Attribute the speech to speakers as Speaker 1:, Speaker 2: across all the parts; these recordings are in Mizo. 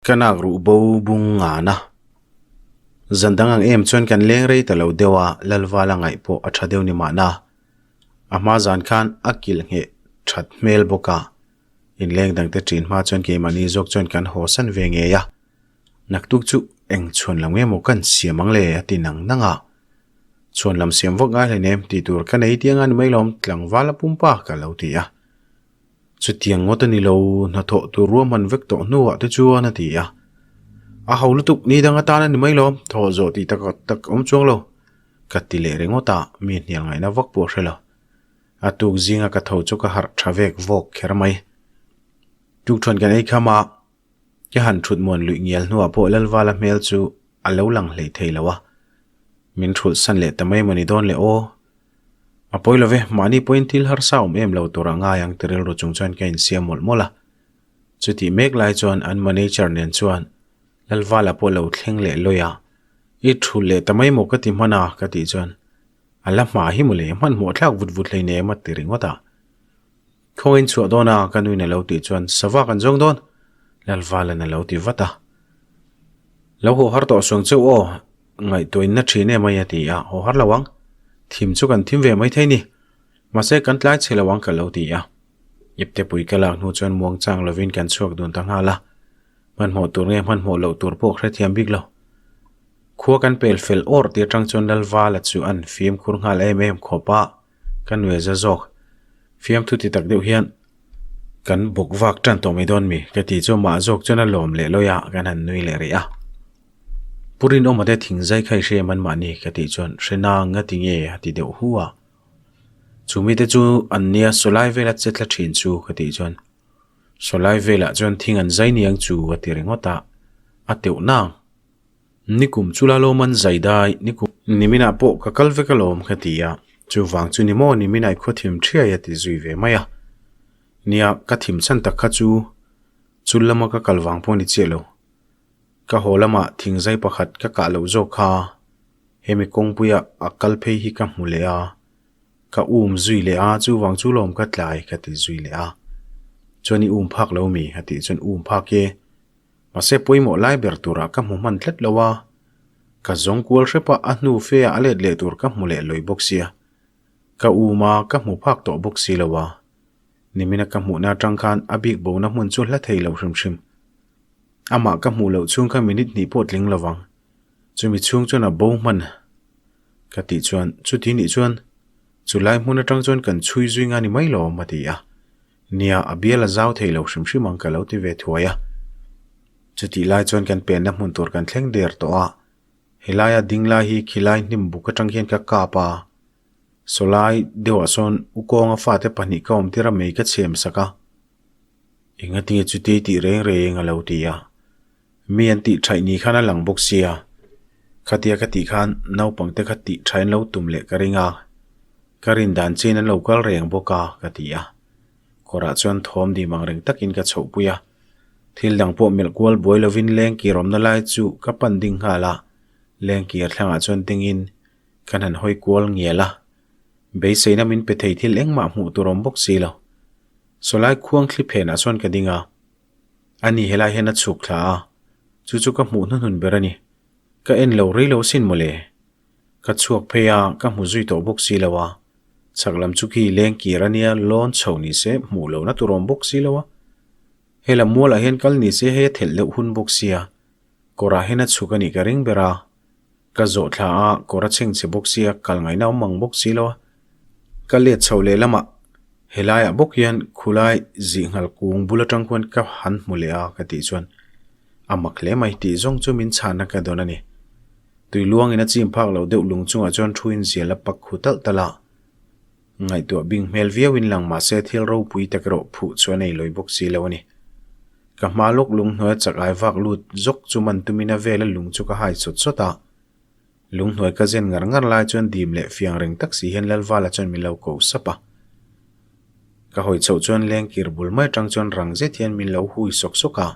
Speaker 1: Ka nak ruh bo bung ngan a. Zan dang ang em chuan kan leng rei ta lo deuh a, Lalvala ngaih pawh a tha deuh ni mahna. A hma zan khan a kilh ngheh that hmel bawk a, inleng dangte ṭin hma chuan keimahni zawk chuan kan haw san ve ngei a. Naktuk chu eng chhuan lam nge maw kan siam ang le a ti nang nang a. Chhuan lam siam vak ngai hleinem tih tur ka nei tiang a ni mai lawm tlangval a pumpa ka lo ti a. Chutiang ngawt a ni lo, hnathawh tur ruahman vek tawh hnuah te chuan a ti a. A ho lutuk ni dang atan a ni mai lawm, thawh zawh tih tak tak awm chuang lo. Ka ti leh ringawt a, mi hnial ngaihna vak pawh a hre lo. A tuk zinga ka tho chu ka harh tha vek vawk kher mai. Tukṭhuan kan ei kham a, ka han ṭhut muan luih ngial hnuah pawh Lalvala hmel chu a lo lang hlei thei lo a. Min ṭhulh san leh ta mai mawni dawn le aw. A pawi lo ve, mahni pawhin thil harsa awm em lo tur a ngai ang ti rilru chung chuan ka insiam mawlh mawlh a. Chutih mek lai chuan an manager nen chuan Lalvala pawh lo thleng leh lawi a, I thulh leh ta mai maw ka ti hman a ka tih chuan a la hma hi mawle hmanhmawh thlak vut vut hleinem a ti ringawt a. Khawngain chhuah dawn a ka nuin a lo tih chuan sava kan zawng dawn Lalvalan a lo ti vat a. Lo haw har tawh suang cheu aw, ngaihtuahin na thin em mai a ti a, haw har lo ang, thim chu kan thim ve mai thei ni, mahse kan tlai chhe lo ang ka lo ti a. Iptepui ka lak hnu chuan muang chang lovin kan chhuak dun ta nghal a, hmanhmawh tur nge hmanhmawh loh tur pawh hrethiam bik lo. Khua kan pel fel awr tih atang chuan Lalvala chu an fimkhur nghal em em khawp a, Ka nuai za zawk. Fiamthu ti tak deuh hian kan bawk vak tan tawh mai dawn mi? Ka ti chu mah zawk chuan a lawm leh lawi a, kan han nui leh rih a. Pu Rinawma te thing zai kha i hre em an mahni? Ka tih chuan hre na nga ti nge a ti deuh hu a. Chu mite chu an nia sawlai vela che tla thin chu ka tih chuan sawlai velah chuan thing an zai niang chu a ti ringawt a, a teuh nang. Nikum chu la lawm an zai dai, nikum. Niminah pawh ka kal vek alawm ka ti a, chuvang chu ni maw niminah i khaw thim thiai a ti zui ve mai a. Nia, ka thim chhan tak kha chu chul lama ka kal vang pawh ni chiah lo. Ka haw lamah thingzai pakhat ka kah loh zawk kha hemi kawngpuia a kal phei hi ka hmu leh a, ka um zui leh a, chuvang chu lawm ka tlai ka ti zui leh a. Chuan i um phak lo mi? a tih chuan um phak e. Mahse pawimawh lai ber turah ka hmu hman tlat lo a, ka zawng kual hrep a, a hnu fe ah a let leh tur ka hmu leh lawi bawk sia. Ka um a, ka hmu phak tawh bawk si lo a. Nimina ka hmuhna atang khan a bik bona hmun chu hla thei lo hrim hrim. Amah ka hmuh loh chhung kha minute hnih pawh tling lovang. Chumi chhung chuan a bo hman ka tih chuan chuti nih chuan chulai hmun atang chuan kan chhui zui nga ni mai lawm a ti a. Nia, a bial a zau thei lo hrim hrim ang ka lo ti ve thuai a. Chutih lai chuan kan penna hmun tur kan thleng der tawh a, helaia ding lai hi khilai hnim buk atang hian ka kap a, sawlai deuhah sawn u kawnga fate pahnih ka awm tir a mei ka chhem sak a. Engatinge chuti tih reng reng a lo ti a. Mi an tih thaih ni khan a lang bawk sia, khatia ka tih khan naupangte kha tih thaih an lo tum leh ka ring a, ka rin dan chin an lo kal reng bawk a ka ti a. Kawrah chuan thawm dim ang reng takin ka chhohpui a, thil dang pawh melh kual buai lovin lengkir awmna lai chu ka pan ding nghal a, lengkir thlangah chuan dingin kan han hawi kual ngial a, beiseina min pe thei thil engmah hmuh tur awm bawk si lo. Sawlai khuang thli phenah chuan ka ding a. Ani helai hian a chhuk thla a, chu chu ka hmuh hnuhnun ber a ni. Ka en lo rei lo sin mawle. Ka chhuak phei a, ka hmu zui tawh bawk si lo a. Chhak lam chu khi leng kir a nia, lawn chho ni se, hmuh lohna tur awm bawk si lo a. He lam mualah hian kal ni se hei a thelh deuh hun bawk sia. Kawrah hian a chhuk a nih ka ring ber a. Ka zawh thla a, kawr a chheng chhe bawk sia, kal ngaihna awm ang bawk si lo a. Ka let chhoh leh lamah helaiah bawk hian khulai zihnghal kung bul atang khuan ka han hmu leh a ka tih chuan a mak hle mai tih zawng chu min chhanna ka dawn a ni. Tui luangin a chim phak loh deuh lung chungah chuan thuin zial a pak khu talh talh a. Ngaihtuah bing hmel viauin lang mahse thil ropui tak erawh phuh chu a nei lawi bawk si lo a ni. Ka hma lawk lung hnuaia chak ai vak lut zawk chu man tumin a vela lung chu ka hai sawt sawt a. Lung hnuai ka zen ngar ngar lai chuan dim leh fiang reng tak si hian Lalvala chuan min lo ko sap a. Ka hawi chhoh chuan lengkir bul mai atang chuan rang zet hian min lo hui sawk sawk a.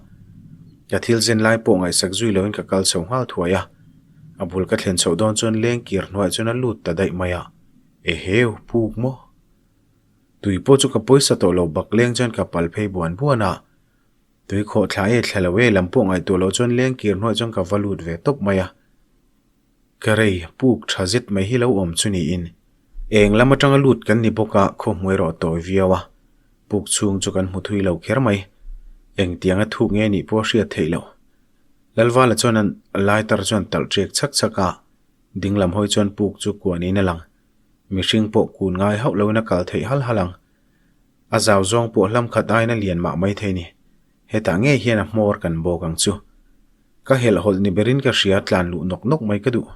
Speaker 1: Ka thil zen lai pawh ngaihsak zui loin ka kal chho nghal thuai a. A bul ka thlen chhoh dawn chuan lengkir hnuaiah chuan a lut ta daih mai a. Eheu, puk maw? Tui pawh chu ka pawisa tawh lo bak leng chuan ka pal phei buan buan a. Tui khawh thla e thla lo e lam pawh ngaihtuah loh chuan leng kir hnuaiah chuan ka va lut ve tawp mai a. Ka rei puk tha zet mai hi lo awm chu niin eng lam atanga lut kan ni bawk a, khaw hmuai erawh a tawi viau a, puk chhung chu kan hmu thui lo kher mai. Engtianga thuk nge nih pawh a hriat theih loh. Lalvala chuan a lighter chuan talh ṭek chhak chhak a, ding lam hawi chuan puk chu kuanin a lang. Mihring pawh kun ngai hauh loin a kal theih hal hal ang. A zau zawng pawh hlam khat aiin a lian mah mai thei ni. Hetah ngei hian a hmawr kan bawk ang chu. Ka helhhawlh ni berin ka hria tlan luh nawk nawk mai ka duh.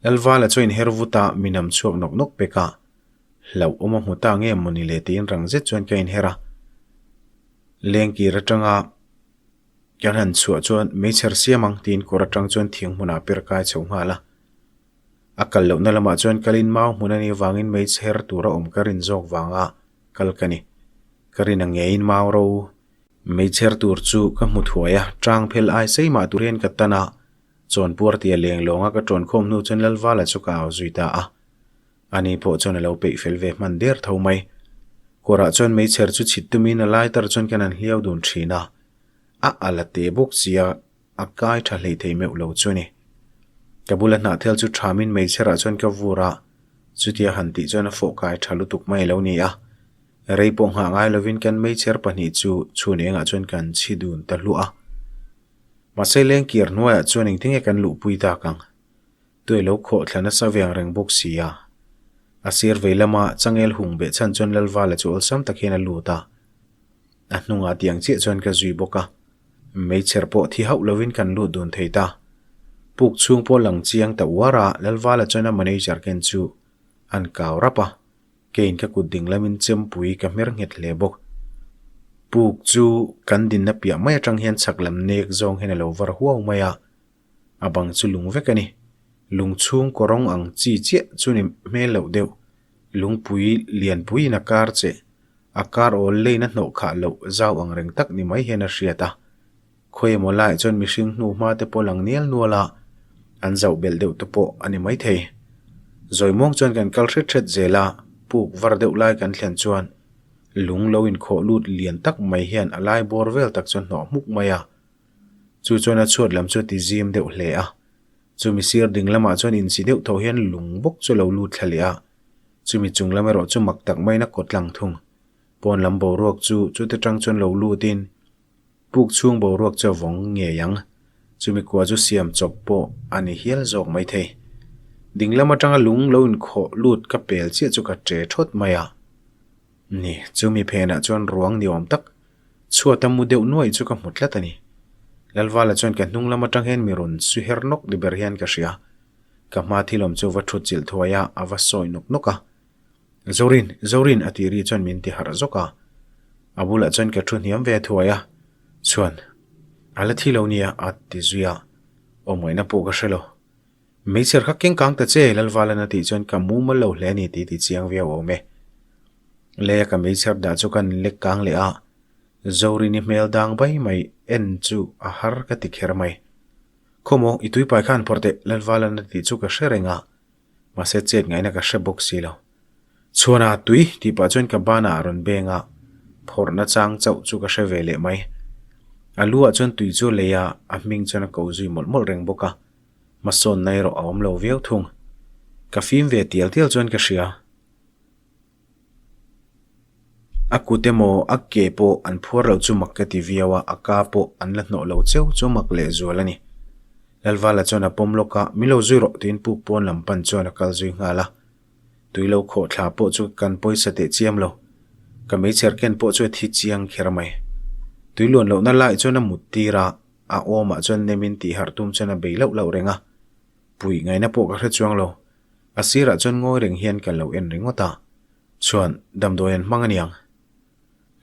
Speaker 1: Lalvala chuan inher vut a, mi nam chhuak nawk nawk pek a. Hlauh awm a hmu ta nge mawni le tiin rang zet chuan ka inher a. Lengkir atanga kan han chhuah chuan meichher siam ang tiin kawr atang chuan thing hmunah per kai chho nghal a. A kal lohna lamah chuan kalin mau hmun a nih avangin meichher tura awm ka rin zawk vanga kal ka ni. Ka rin ang ngeiin mau ro meichher tur chu ka hmu thuai a, tang phel ai sei mah tur hian ka tan a, chawnpuar tia leng lawnga ka tawnkhawm hnu chuan Lalvala chu ka au zui ta a. Ani pawh chuan a lo peih fel ve hman der tho mai. Kawrah chuan meichher chu chhit tumin a lai tar chuan kan han hliau dun thin a, a a la te bawk sia. A kai tha hlei thei meuh lo chu a ni. Ka bula hnahthel chu thamin meichherah chuan ka vur a, chutia han tih chuan a fawh kai tha lutuk mai a lo ni a. Rei pawh nghah ngai lovin kan meichher pahnih chu chhun engah chuan kan chhi dun ta hluah a. Mahse lengkir hnuaiah chuan engtinge kan luhpui tak ang? Tuai lo khawh thla nasa ve ang reng bawk si a. A sir vei lama changel hung beh chhan chuan Lalvala chu awlsam tak hian a lut a. A hnungah tiang chiah chuan ka zui bawk a, meichher pawh thi hauh lovin kan lut dun thei ta. Puk chhung pawh lang chiang ta uar a, Lalvala chuan a manager ken chu an kau rap a, keiin ka kut ding lamin chempui ka hmer nghet hle bawk. Puk chu kan dinna piah mai atang hian chhak lam nek zawng hian a lo var huau mai a, a bang chu lung vek a ni. Lung chhung kawrawng ang chi chiah chu ni hmel loh deuh, lungpui lianpuiin a kar cheh. A kar awl leina hnawh khah loh zau ang reng tak ni mai hian a hriat a. Khawi emaw laiah chuan mihring hnu hma te pawh lang nial nual a, an zauh belh deuh te pawh a ni maithei. Zawimuang chuan kan kal hret hret zel a, puk var deuh lai kan thlen chuan lung lo inkhawh lut lian tak mai hian a lai bawr vel tak chu a hnawh hmuk mai a. Chu chuan a chhuat lam chu a ti zim deuh hle a. Chumi sir ding lamah chuan insi deuh tho hian lung bawk chu a lo lut thla leh a. Chumi chung lam erawh chu mak tak maiin a kawt lang thung. Pawn lam boruak chu chute tang chuan lo lutin puk chhung boruak chu a vawng ngei ang. Chumi kua chu siam chawp pawh a ni hial zawk mai thei. Ding lam atanga lung lo inkhawh lut ka pel chiah chu ka che thawt mai a. Ni, chumi phenah chuan ruang ni awm tak chhuata mu deuh nuaih chu ka hmu tlat a ni. Lalvala chuan ka hnung lam atang hian mi rawn su her nawk ni ber hian ka hria. Ka hma thilawm chu va thut chilh thuai a, a va sawi nawk nawk a. Zorin, Zorin a tih ri chuan min ti harh zawk a. A bulah chuan ka thu hniam ve thuai a, chuan, A la thi lo nia a ti zui a, awmngaihna pawh ka hre lo. Meichher kha keng kang ta che, Lalvalan a tih chuan ka mumal lo hle a ni tih ti chiang viau awm e. Leia ka meichher dah chu kan lek kang leh a, Zorini hmel dang bai mai en chu a har ka ti kher mai. Khawmaw, i tuipai khan phawrh teh, Lalvalan a tih chu ka hre reng a, mahse chet ngaihna ka hre bawk si lo. Chhuana, tui! tih pah chuan ka banah a rawn beng a, phawrhna chang chauh chu ka hre ve leh mai. A lu ah chuan tui chu a lei a, a hming chuan a ko zui mawlh mawlh reng bawk a, hmasawnna erawh a awm lo viau thung. Ka fim ve tial tial chuan ka hria. A kut emaw a ke pawh an phuar loh chu mak ka ti viau a, a ka pawh an la hnawh lo cheu chu mak lehzual a ni. Lalvala chuan a pawm lawk a, Min lo zui rawh tiin puk pawn lam pan chuan a kal zui nghal a. Tui lo khawh thla pawh chu kan pawisa teh chiam lo. Ka meichher ken pawh chu a thi chiang kher mai. Tui luan lohna laiah chuan a mut tir a, a awmah chuan nemin tihharh tum chuan a bei lauh lauh reng a. Puih ngaihna pawh ka hre chuang lo. A sirah chuan ngawi reng hian ka lo en ringawt a, chuan damdawi an hmang aniang.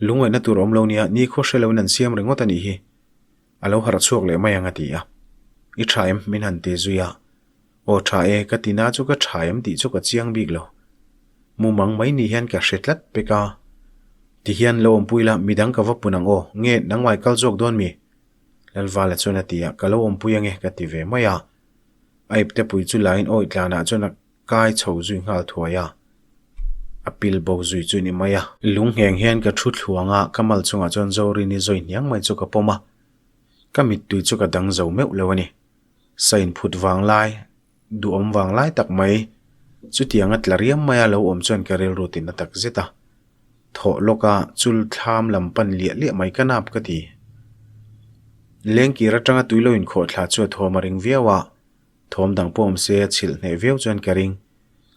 Speaker 1: Lungngaihna tur awm lo nia, ni khaw hre loin an siam ringawt a nih hi. A lo harh chhuak leh mai ang a ti a. I tha em? min han ti zui a. Aw tha e, ka ti na chu ka tha em tih chu ka chiang bik lo. Mumang mai ni hian ka hre tlat pek a. Ti hian lo awmpui la, midang ka va pun ang aw, nge nangmai kal zawk dawn mi? Lalvala chuan a ti a, ka lo awmpui ange ka ti ve mai a. A iptepui chu lain awih tlanah chuan a kai chho zui nghal thuai a. A pil bo zui chu ni mai a. Lung ngheng hian ka thu thluang a, ka mal chungah chuan Zorini zawi hniang mai chu ka pawm a. Ka mittui chu ka dang zo meuh lo a ni. Sa inphut vang lai, duhawm vang lai tak mai, chutianga tla riam maia lo awm chuan ka rilru tina tak zet a. Thawh lawka chul thlam lam pan liah liah mai ka nap ka ti. Lengkir atanga tui lo inkhawh thla chu a thawm a ring viau a, thawm dang pawh awm se a chhilh hneh viau chuan ka ring.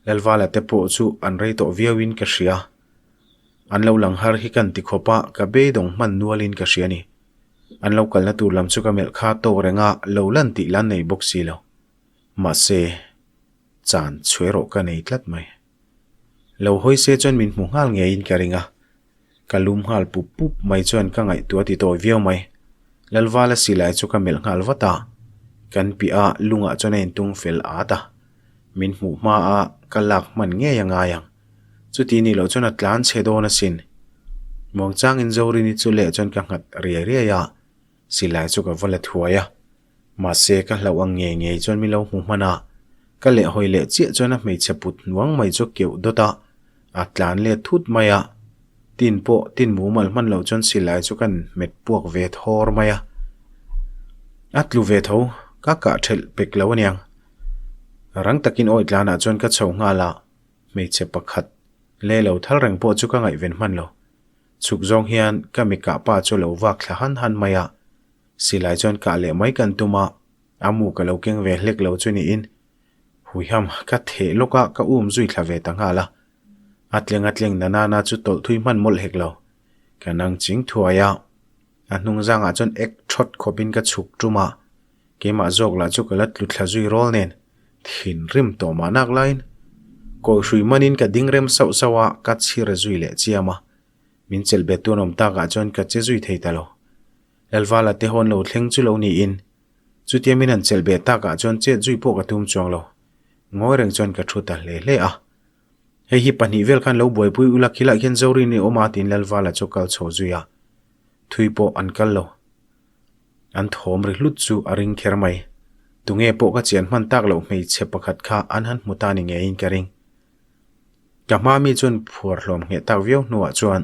Speaker 1: Lalvala te pawh chu an rei tawh viauin ka hria. An lo lang har hi kan ti khawp a, ka beidawng hman nualin ka hria a ni. An lo kalna tur lam chu ka melh kha tawk reng a, lo lan tih la nei bawk si lo. Mahse, chan chhuai rawh ka nei tlat mai. Lo hawi se chuan min hmu nghal ngeiin ka ring a, ka lum nghal pup pup mai chuan ka ngaihtuah ti tawi viau mai. Lalvala silai chu ka melh nghal vat a, kan piah a lungah chuan a intung fel at a, min hmuh hma a ka lak hman ngei a ngai ang. Chuti nih loh chuan a tlan chhe dawn asin. Muangchangin Zorini chu leh chuan ka nghat riai riai a, silai chu ka va la thuai a. Mahse ka hlauh ang ngei ngei chuan min lo hmu hman a, ka lehhawi leh chiah chuan a hmeichhe put hnuang mai chu keuh dawt a, a tlan let thut mai a. Tin pawh tin mumal hman loh chuan silai chu kan hmet puak ve thawr mai a. A tlu ve tho, ka kah thelh pek lo aniang. Rang takin awi tlanah chuan ka chho nghal a. Hmeichhe pakhat leh lo thal reng pawh chu ka ngaihven hman lo. Chhuk zawng hian ka mi kah pa chu lo vak thla han han mai a, silai chuan kah leh mai kan tum a, a mu ka lo keng ve hlek lo chu niin Huiham ka theh lawk a ka um zui thla ve ta nghal a. A tleng a tleng na nana chu tawlh thui hman mawlh hek lo. Ka nang ching thuai a, a hnung zangah chuan ek thawt khawpin ka chhuk tum a, Keimah zawk lah chu ka la tlu thla zui rawl nen thinrim tawh mah nak laiin kawihrui manin ka ding rem sauh sauh a, ka chhir zui leh chiam a. Min chelh bet tuan awm takah chuan ka che zui thei ta lo. Lalvala te hawn lo thleng chu lo niin chutia min han chelh bet takah chuan chet zui pawh ka tum chuang lo. Ngawi reng chuan ka thu ta hle hle a. Hei hi pahnih vel khan lo buaipui ula khilah khian Zorin i awm a tiin Lalvala chu kal chho zui a. Thui pawh an kal lo. An thawm ri hlut chu a ring kher mai. Tunge pawh ka chian hman tak loh hmeichhe pakhat kha an han hmu ta ni ngeiin ka ring. Ka hma mi chuan phuar hlawm ngheh tak viau hnuah chuan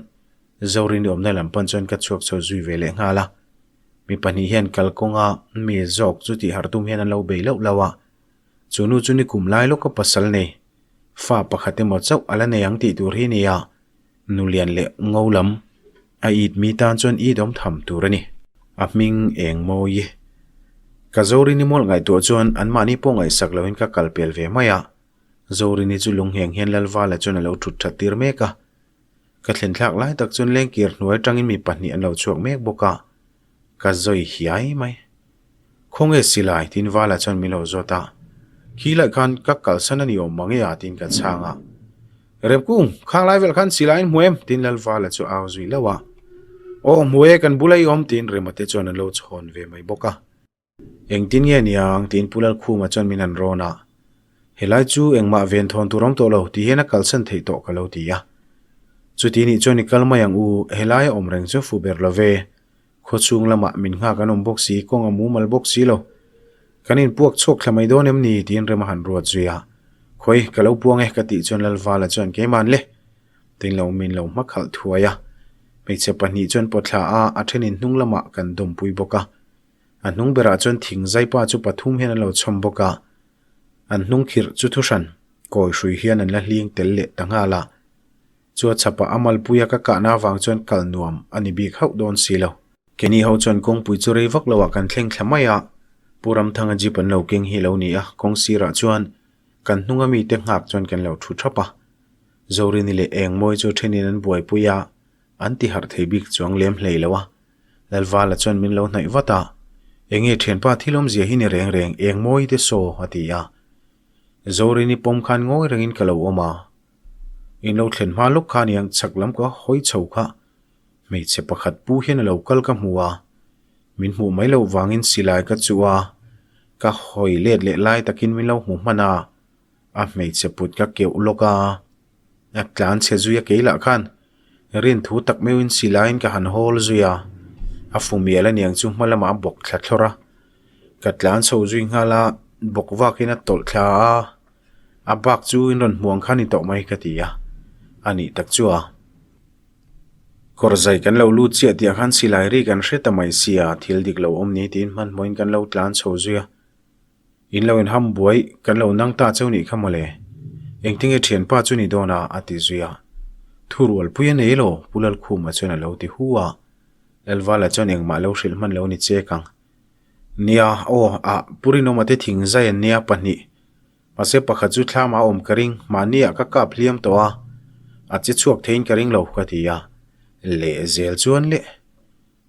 Speaker 1: Zorini awmna lam pan chuan ka chhuak chho zui ve leh nghal a. Mi pahnih hian kalkawnga mi zawk chu tih harh tum hian an lo bei loh loh a. Chu nu chu ni kum lai lawka pasal nei, fa pakhat emaw chauh a la nei ang tih tur hi a ni a. Nulian leh ngo lam a it mi tan chuan it awm tham tur a ni. A hming eng mawi i. Ka Zorini mawlh ngaihtuah chuan anmahni pawh ngaihsak loin ka kal pel ve mai a. Zorini chu lungheng hian Lalvala chuan a lo thut that tir mek a. Ka thlen thlak lai tak chuan lengkir hnuai atangin mi pahnih an lo chhuak mek bawk a. Ka zawi hiai mai. Khawnge silai? tiin Vala chuan min lo zawt a. Khi lai khan ka kalsan a ni awm mang e a tiin ka chhang a. Remkung, khang lai vel khan silai in hmu em? tiin Lal Vala chu au zui lauh a. Aw hmu e, kan bula i awm tiin Rema te chuan an lo chhawn ve mai bawk a. Engtin nge niang? tiin Pu Lalkhuma chuan min han rawn a. Helai chu engmah ven thawn tur awm tawh lo ti hian a kalsan theih tawh ka lo ti a. Chuti nih chuan i kal mai ang u, helai a awm reng chu fu ber lo ve. Khawchhung lamah min nghak an awm bawk si, kawng a mumal bawk si lo. Kan inpuak chhuak thla mai dawn em ni? tiin rem a han ruat zui a. Khawi, ka lo puang e, ka tih chuan Lalvala chuan keiman le! Tiin lo min lo hma khalh thuai a. Hmeichhe pahnih chuan pawt thla a, a thenin hnung lamah kan dawmpui bawk a. A hnung berah chuan thing zaipa chu pathum hian an lo chhawm bawk a. An hnung khirh chu thuhran, kawi hrui hian an la hling tel leh ta nghal a. Chu a chhapah a malpuia ka kahna avang chuan kal nuam a ni bik hauh dawn si lo. Kenny ho chuan kawngpui chu rei vak loah kan thleng thla mai a, Pu Ramthanga jeep an lo keng hi lo ni a, kawng sirah chuan kan hnunga mite nghak chuan kan lo thu thap a. Zorini leh Engmawi chu thenin an buaipui a, an ti harh thei bik chuang lem hlei lo a. Lalvala chuan min lo hnaih vat a, Enge thianpa thil awmzia hi ni reng reng Engmawi te saw a ti a. Zorini pawm khan ngawi rengin ka lo awm a. In lo thlen hma lawk kha aniang chhak lam ka hawi chho kha hmeichhe pakhat pu hian a lo kal ka hmu a, min hmuh mai loh vangin silai ka chuh a, ka hawi let leh lai takin min lo hmu hman a, a hmeichhe put ka keuh lawk a, a tlan chhe zui a keilah khan rin thu tak meuhin silaiin ka han hawl zui a, a fu mial aniang chu hma lamah a bawk thla thlawrh a, ka tlan chho zui nghal a, bawk vakin a tawlh thla a. A bak chu in rawn hmuang kha ni tawh mai ka ti a. A nih tak chu a. Kawr zai kan lo lut chiah tih ah khan silai ri kan hre ta mai sia, thil dik lo awm ni tiin hmanhmawhin kan lo tlan chho zui a. In lo inham buai kan lo nang ta cheu nih kha mawle. Engtinge thianpa chu ni dawn a? a ti zui a. Thu rualpui a nei lo, Pu Lalkhuma chuan a lo ti hu a. Lalvala chuan engmah lo hrilh hman lo ni chek ang. Nia, aw, ah, Pu Rinawma te thing zai an nia pahnih. Mahse pakhat chu thlam a awm ka ring, mahni ah ka kap hliam tawh a, a che chhuak theiin ka ring lo ka ti a. Leh zel chuan le.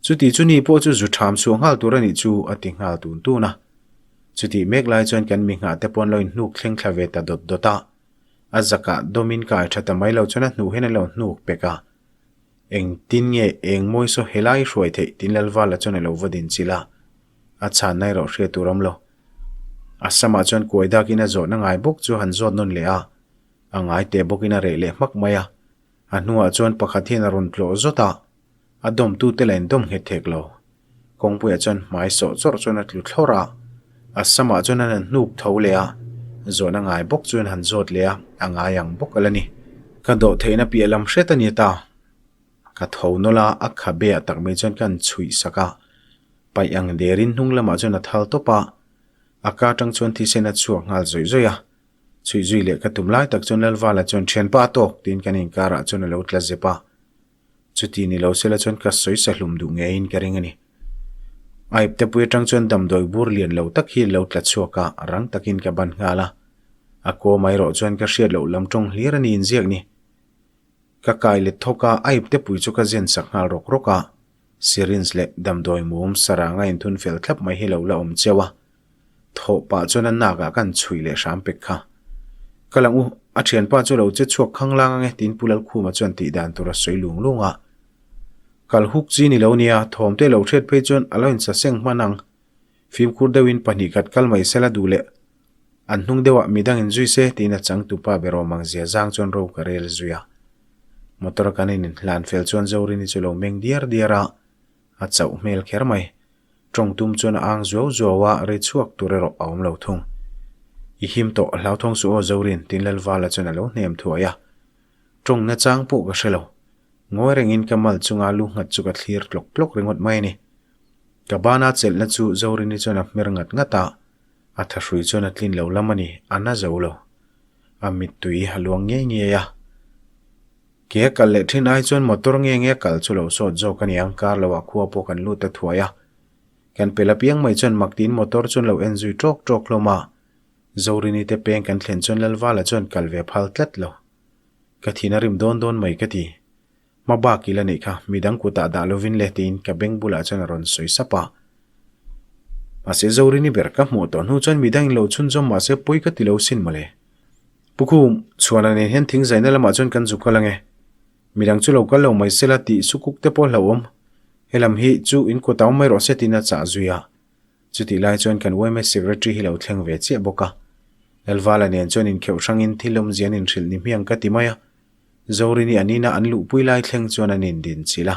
Speaker 1: Chuti chu ni pawh chu zu tham chhuah nghal tur a nih chu a ti nghal tun tun a. Chutih mek lai chuan kan mi nghah te pawh an lo inhnuk thleng thla ve ta dawt dawt a. A zakah dawmin kai tha ta mai lo chuan a hnuh hian an lo hnuk pek a. Engtin nge eng mawi saw helai hruai theih tin Lalvala chuan a lo va din chilh a. A chhanna erawh hriat tur awm lo. A samah chuan kuai dakin a zawhna ngai bawk chu han zawt nawn leh a, a ngai teh bawkin a reh leh hmak mai a. A hnuah chuan pakhat hian a rawn tlawh zawt a, a dawmtute la indawm nghet thek lo. Kawngpuiah chuan hmai sawh chawrh chuan a tlu thlawrh a, a samah chuan an han hnuk tho leh a, zawhna ngai bawk chuan han zawt leh a, a ngai ang bawk a la ni. Ka dawh theihna piah lam hret a ni ta. Ka tho nawlh a, a khabe ah tak mai chuan ka han chhuih sak a. Paih ang derin hnung lamah chuan a thal tawp a, a ka atang chuan thisen a chhuak nghal zawih zawih a. Chhuih zui leh ka tum lai tak chuan Lalvala chuan thianpa a tawk tiin kan inkarah chuan a lo tla zep a. Chuti ni lo sela chuan ka sawi sa hlum duh ngeiin ka ring a ni. A iptepui atang chuan damdawi bur lian lo tak hi lo tla chhuak a, rang takin ka ban nghal a. A kawm erawh chuan ka hriat loh lam tawng hlir a ni inziak ni. Ka kai let thawk a, a iptepui chu ka zen sak nghal rawk rawk a. Syringe leh damdawi mum saranga inthun fel thlap mai hi lo la awm cheu a. Thawh pah chuan a nakah ka han chhuih leh hram pek kha. Ka lang u, a thianpa chu lo che chhuak khang lang ange tiin Pu Lalkhuma chuan tih dan tur a sawi lung lung a. Kal huk chi ni lo nia, thawm te lo hriat phei chuan a lo insaseng hman ang. Fimkhur deuhin pahnih khat kal mai sela duh leh an hnung deuhah midang inzui se tiin a changtupa ber awm ang zia zang chuan ro ka rel zui a. Motor kan in inhlan fel chuan Zorini chu lo meng diar diar a, a chauh hmel kher mai. Tawng tum chuan a ang zuau zuau a, ri chhuak tur erawh a awm lo thung. I him tawh, hlauthawng suh aw Zorin, tiin Lalvala chuan a lo hnem thuai a. Tawng nachang pawh ka hre lo. Ngawi rengin ka mal chunga lu nghat chu ka thlir tlawk tlawk ringawt mai a ni. Ka bana chelhna chu Zorini chuan a hmer ngat ngat a, a thahrui chuan a tlin lo lam a ni, a na zo lo. A mittui a luang ngei ngei a. Ke a kal leh thin ai chuan motor nge nge a kal chu lo sawt zawk a niang, kar loah khua pawh kan lut ta thuai a. Kan pel apiang mai chuan mak tiin motor chuan lo en zui tawk tawk hlawm a. Zorini te peng kan thlen chuan Lalvala chuan kal ve phal tlat lo. Ka thin a rim dawn dawn mai ka ti. Hma bak ila neih kha midang kutah dah lovin le tiin ka beng bulah chuan a rawn sawi sap a. Mahse Zorini ber ka hmuh tawh hnu chuan midang in lo chhunzawm mahse pawi ka ti lo sin mawle. Pu Khum, Chhuana nen hian thing zaina lamah chuan kan zu kal ange. Midang chu lo kal lo mai sela tih sukuk te pawh hlauhawm. Helam hi chu in kut a awm mai rawh se tiin a chah zui a. Chutih lai chuan kan yma Secretary hi lo thleng ve chiah bawk a. Lalvala nen chuan inkheuh hrangin thil awmzia an inhrilh ni hmiang ka ti mai a. Zorini an ina an luhpui lai thleng chuan an indin chilh a.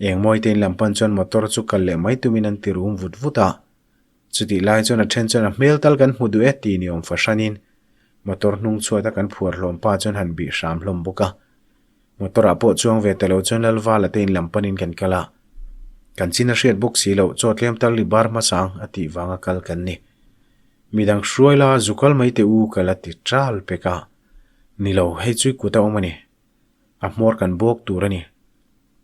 Speaker 1: Engmawi te in lam pan chuan motor chu kal leh mai tumin an ti rum vut vut a. Chutih lai chuan a then chuan a hmel tal kan hmu duh e ti ni awm fahranin motor hnung chhuat a kan phuar hlawm pa chuan han bih hram hlawm bawk a. Motor ah pawh chuang ve ta lo chuan Lalvala te in lam panin kan kal a. Kan chin a hriat bawk si loh chaw tlem tal i bar hmasa ang a tih vanga kal kan ni. Midang hruai la zu kal mai teh u ka la ti tal pek a. Ni lo, hei chu i kut a awm a ni. A hmawr kan bawk tur a ni.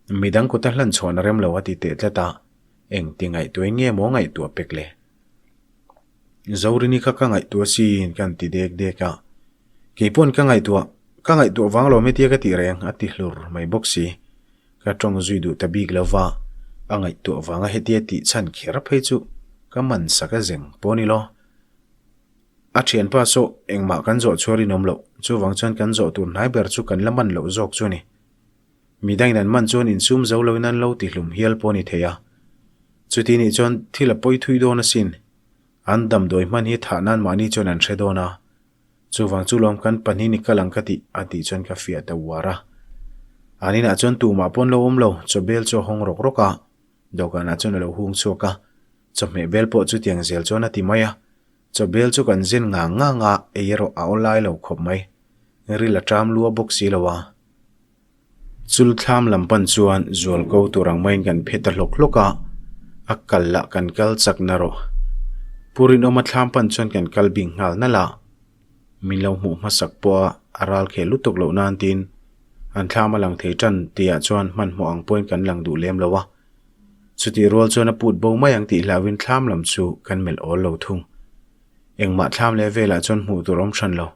Speaker 1: Midang kuta hlan chhuan a rem lo a ti teh tlat a, engti ngaihtuah in nge maw ngaihtuah pek le? Zorini kha ka ngaihtuah sin ka han ti dek dek a, keipawn ka ngaihtuah, ka ngaihtuah vang lo hetia ka tih reng a ti hlur mai bawk si. Ka tawng zui duh ta bik lo va, a ngaihtuah vanga hetia tih chhan kher phei chu ka man sak a zeng pawh ni lo. A thianpa saw engmah kan zawh chhuar inawm loh, chuvang chuan kan zawh tur hnai ber chu kan la man loh zawk chu a ni. Midangin an man chuan insum zo loin an lo tihlum hial pawh a ni thei a. Chuti nih chuan thil a pawi thui dawn asin. An damdawi hman hi thah nan mahni chuan an hre dawn a. Chuvang chu lawm kan pahnih ni kal ang ka tih a tih chuan ka fiah ta uar a. An inah chuan tumah pawn lo awm lo, chawbel chu a hawng rawk rawk a. Dawhkanah chuan a lo hung chhuak a. Chawhmeh bel pawh chutiang zel chuan a ti mai a. Chawbel chu kan zen ngang ngang a, ei erawh a aw lai lo khawp mai. Ril a ṭam lua bawk si lo a. Chul thlam lam pan chuan zual ko tur ang maiin kan phe ta hlawk hlawk a, a kal lah kan kal chak na rawh. Pu Rinawma thlam pan chuan kan kal bik nghal nalh a, min lo hmuh hmasak pawh a a ral khel lutuk loh nan tiin an thlam a lang thei tan tihah chuan hmanhmawh ang pawhin kan lang duh lem lo a. Chutih rual chuan a put bo mai ang tih hlauhin thlam lam chu kan melh awl lo thung. Engmah thlam leh velah chuan hmuh tur awm hran lo.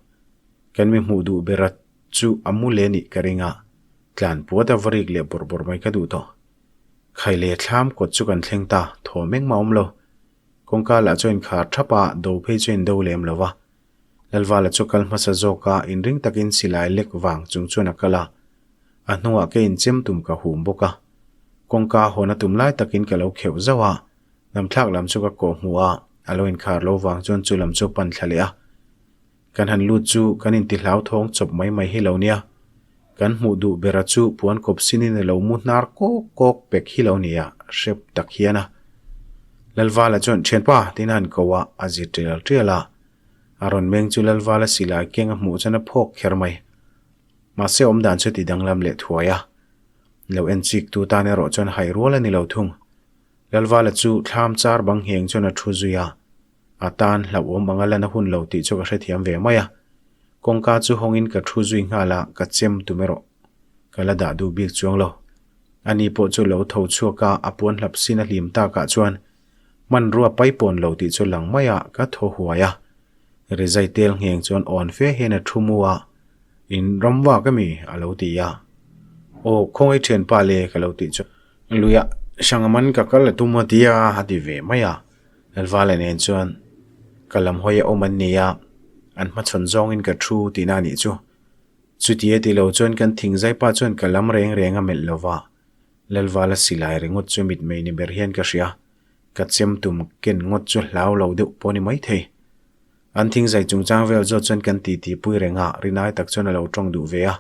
Speaker 1: Kan mi hmuh duh ber a chu a mu leh nih ka ring a, tlan puat a va rik leh bawrh bawrh mai ka duh tawh. Khai leh thlam kawt chu kan thleng ta, thawm engmah awm lo. Kawngka lah chuan inkhar thap a, do phei chu in do lem lo va. Lalvala chu kal hmasa zawk a, inring takin silai lek vang chung chuan a kal a. A hnungah ke inchem tum ka hum bawk a. Kawngka hawn a tum lai takin ka lo kheuh zauh a, lamthlak lam chu ka kawh hmuh a, a lo inkhar lo vang chuan chu lam chu a pan thla leh a. Kan han lut chu kan intihlau thawng chawp mai mai hi lo nia. Kan hmuh duh bera chu puan kawp sinin a lo mu hnar kawk kawk pek hi lo nia, hrep tak hian a. Lalvala chuan, Thianpa, tiin a han ko a, a zir tial tial a. A rawn meng chu Lalvala silai keng a hmuh chuan a phawk kher mai. Mahse awmdan chu ti danglam leh thuai a. Lo en chik tu tan erawh chuan hai rual a ni lo thung. Lalvala chu thlam char bang ngheng chuan a thu zui a. A tan hlauhawm anga lan a hun lo tih chu ka hrethiam ve mai a. Kawngka chu hawngin ka thu zui nghal a, ka chem tum erawh ka la dah duh bik chuang lo. Ani pawh chu lo tho chhuak a, a puan hlap sin a hlim takah chuan hmanrua paipawn lo tih chu lang mai a, ka thaw huai a. Rizai tel ngheng chuan awn fe hian a thu mu a, In ram vak ami? a lo ti a. Aw, khawngaih thianpa le ka lo tih chuan luiah Sanghaman ka kal a tum a tia a ti ve mai a. Lalvala nen chuan ka lam hawi a awm an ni a, an hmachhawn zawngin ka thu tihna a nih chu. Chuti a ti lo chuan kan thingzai pa chuan ka lam reng reng a melh lo va, Lalvala silai ringawt chu mitmei ni ber hian ka hria, ka chem tum ken ngawt chu hlau lo deuh pawh a ni maithei. An thingzai chungchang vel zawt chuan kan titi pui reng a, rinai tak chuan a lo tawng duh ve a.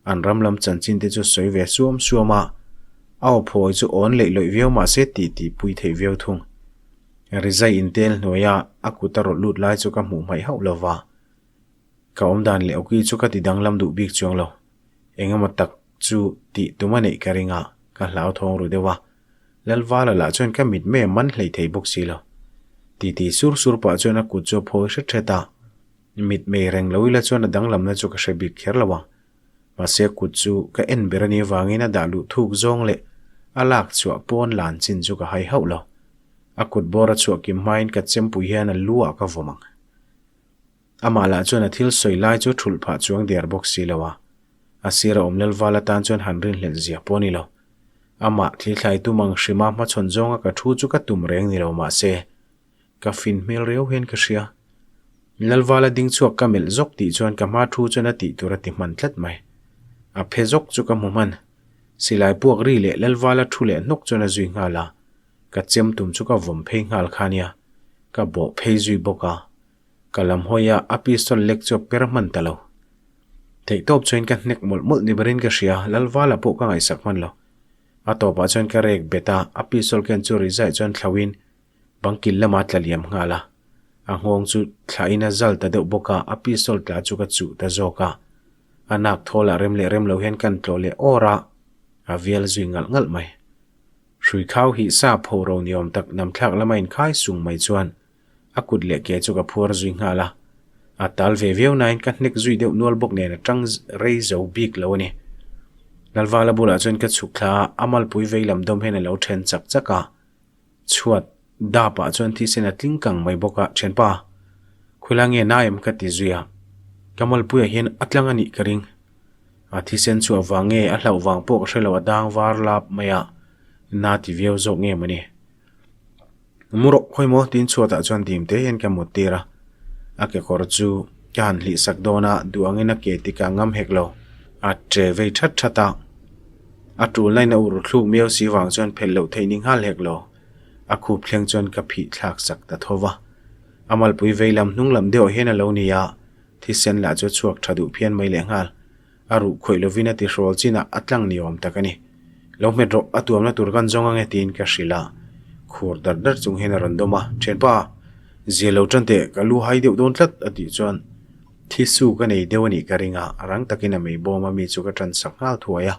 Speaker 1: An ram lam chanchin te chu sawi ve suam suam a, a aw phawi chu awn leih lawih viau mah se tih tih pui theih viau thung. Rizai intel hnuaia a kut a rawlh lut lai chu ka hmuh hmaih hauh lo va. Ka awmdan leh awki chu ka ti danglam duh bik chuang lo. Eng emaw tak chu tih tum a neih ka ring a, ka hlauthawng ru deuh a. Lalvala lah chuan ka mit mai a man hlei thei bawk si lo. Titi sur sur pah chuan a kut chu a phawi hret hret a. Mit mei reng lo ila chuan a danglamna chu ka hre bik kher lo ang. Mahse kut chu ka en ber a nih avangin a dah luh thuk zawng leh a lak chhuah pawn lan chin chu ka hai hauh lo. A kut bawr a chhuah kim hmain ka chempui hian a lu ah ka vawm ang. Amah lah chuan a thil sawi lai chu thulh phah chuang der bawk si lo a. A sir a awm lalval atan chuan han rinhlelh zia pawh a ni lo. Amah thlithlai tum ang hrima hmachhawn zawnga ka thu chu ka tum reng ni lo mahse Ka fin hmel riau hian ka hria. Lalvala ding chhuak ka melh zawk tih chuan ka hma thu chuan a tih tur a ti hman tlat mai. A phe zawk chu ka hmu hman. Silai puak ri leh Lalvala thu leh hnawk chuan a zui nghal a. Ka chem tum chu ka vawm phei nghal kha nia. Ka bawh phei zui bawk a. Ka lam hawi a, a pistol lek chu a per hman ta lo. Theihtawp chuan ka hnek mawlh mawlh ni berin ka hria, Lalvala pawh ka ngaihsak hman lo. A tawpah chuan ka rek bet a, a pistol ken chu ri zaih chuan thlauhin Bangkil lama tla liam nghal a, a nghawng chu thlahin a zal ta deuh bawk a, a pistol tla chu ka chuh ta zawk a. A nak thawlah rem leh rem lo hian kan tlawh leh awr a, a vial zui ngalh ngalh mai. Hrui khau hih sa pho ro ni awm tak namthlak lama inkhai sung mai chuan a kut leh ke chu ka phuar zui nghal a. A tal ve viau nain ka hnek zui deuh nual bawk nen a tang rei zo bik lo a ni. Lalvala bulah chuan ka chhuk thla a, a malpui vei lam dawm hian a lo then chak chak a. Chhuat dap ah chuan thisen a tling kang mai bawk a, Thianpa, khawilai nge nai em ka ti zui a, ka malpuiah hian a tlang a nih ka ring. A thisen chhuah vang nge a hlauh vang pawh ka hre lo a dang var lap mai a, na ti viau zawk nge mawni. Mu rawh khawi maw tiin chhuat ah chuan dim te hian ka mut tir a, a kekawr chu ka han hlih sak dawn a, duh angin a ke tikah ngam hek lo, a che vei that that a. A tul lain a ur thluk miau si vang chuan phelh loh theih ni nghal hek lo. A khup thleng chuan ka phih thlak sak ta tho va. A malpui vei lam hnung lam deuh hian a lo ni a, thisen lah chu a chhuak tha duh phian mai leh nghal. A ruh khawih lovin a ti hrawl chinah a tlang ni awm tak a ni. Lo hmet rawh, a tuamna tur kan zawng ange tiin ka hrilh a. Khur dar dar chung hian a rawn dawm a, Thianpa, zia lo tan teh, ka lu hai deuh dawn tlat a tih chuan. Thi su ka nei deuh a nih ka ring a, rang takin a mei bawm a mi chu ka tan sak nghal thuai a.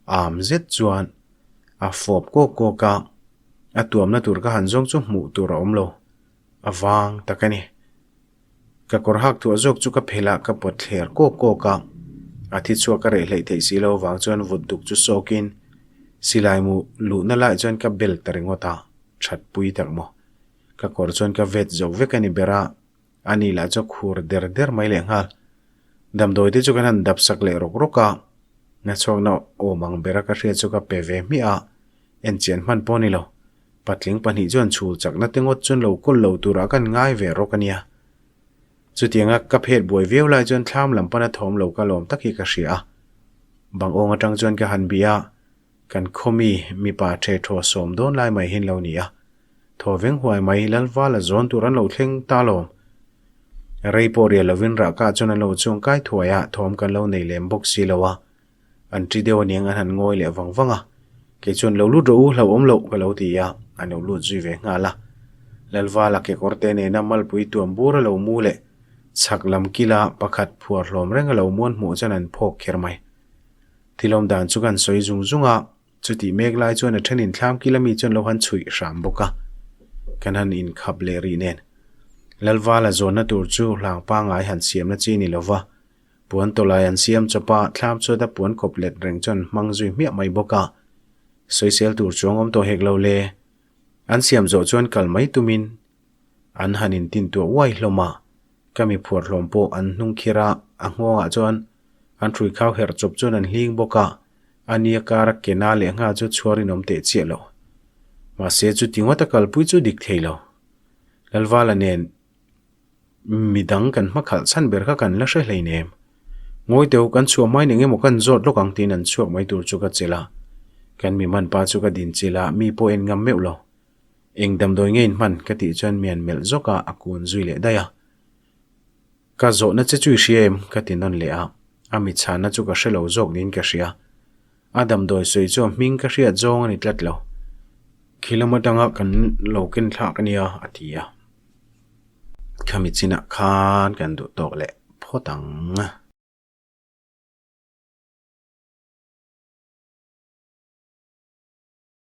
Speaker 1: Am zet chuan a fawp kawk kawk a, a tuamna tur ka han zawng chu hmuh tur a awm lo. A vang tak a ni. Ka kawr hak thuah zawk chu ka phelh a, ka pawt thler kawk kawk a. A thi chhuak ka reh hleih theih si lo avang chuan vut duk chu sawkin silai mu luhna laiah chuan ka bel ta ringawt a, that pui tak maw. Ka kawr chuan ka vet zo vek a ni ber a, a ni lah chu a khur der der mai leh nghal. Damdawi te chu kan han dap sak leh rawk rawk a, nachhawkna awm ang bera ka hriat chu ka pe ve hmiah a, enchian hman pawh a ni lo. Patling pahnih chuan chhul chakna te ngawt chuan lo kawl lo turah kan ngai ve rawk a nia. Chutianga ka phet buai viau lai chuan thlam lam pana thawm lo ka lawm tak hi ka hria a. Bang awng atang chuan ka han bih a, kan khawmi mipa the thaw sawm dawn lai mai hian lo ni a. Thaw veng huai mai Lalvala zawn tur an lo thleng ta lawm. Rei pawh rial lovin rahkah chuan an lo chuang kai thuai a, thawm kan lo nei lem bawk si lo a. An ṭi deuh aniang an han ngawi leh vang vang a, kei chuan lo lut rawh u hlauhawm loh ka lo ti a, a lo lut zui ve nghal a. Lalvala kekawr te nena malpui tuam bur a lo mu leh chhak lam kila pakhat phuar hlawm reng a lo muan hmuh chuan an phawk kher mai. Thilawm dan chu kan sawi zung zung a, chutih mek lai chuan a ṭhenin thlam kila mi chuan lo han chhuih hram bawk a, kan han inkhap leh rih nen. Lalvala zawnna tur chu hlang pangngai han siamna chi ni lova, Puan tawlai an siam chawp a, thlam chuat a puan kawp let reng chuan hmang zui hmiah mai bawk a. Sawisel tur chuang awm tawh hek lo le. An siam zawh chuan kal mai tumin an han intintuah uai hlawm a. Ka mi phuar hlawm pawh an hnung khir a, a nghawngah chuan an hrui khau herh chawp chuan an hling bawk a, a nia kara ke na leh nghal chu chhuar in awm teh chiah lo. Mahse chuti ngawt a kalpui chu dik thei lo. Lalvala nen Midang kan hmakhalh chhan ber kha kan la hre hleinem. Ngawi teu, kan chhuah hmain eng emaw kan zawt lawk ang tiin an chhuak mai tur chu ka chelh a. Kan mi hman pa chu ka din chilh a, mi pawh en ngam meuh lo. Eng damdawi nge in hman? ka tih chuan mi an melh zawk a, a kun zui leh daih a. Ka zawhna che chu i hria em? ka ti nawn leh a. A mi chhanna chu ka hre lo zawk niin ka hria. A damdawi sawi chu a hming ka hriat zawng a ni tlat lo. Khilam atanga kan lo ken thlak a nia, a ti a. Khami chinah khan kan duh tawk leh phawt ang.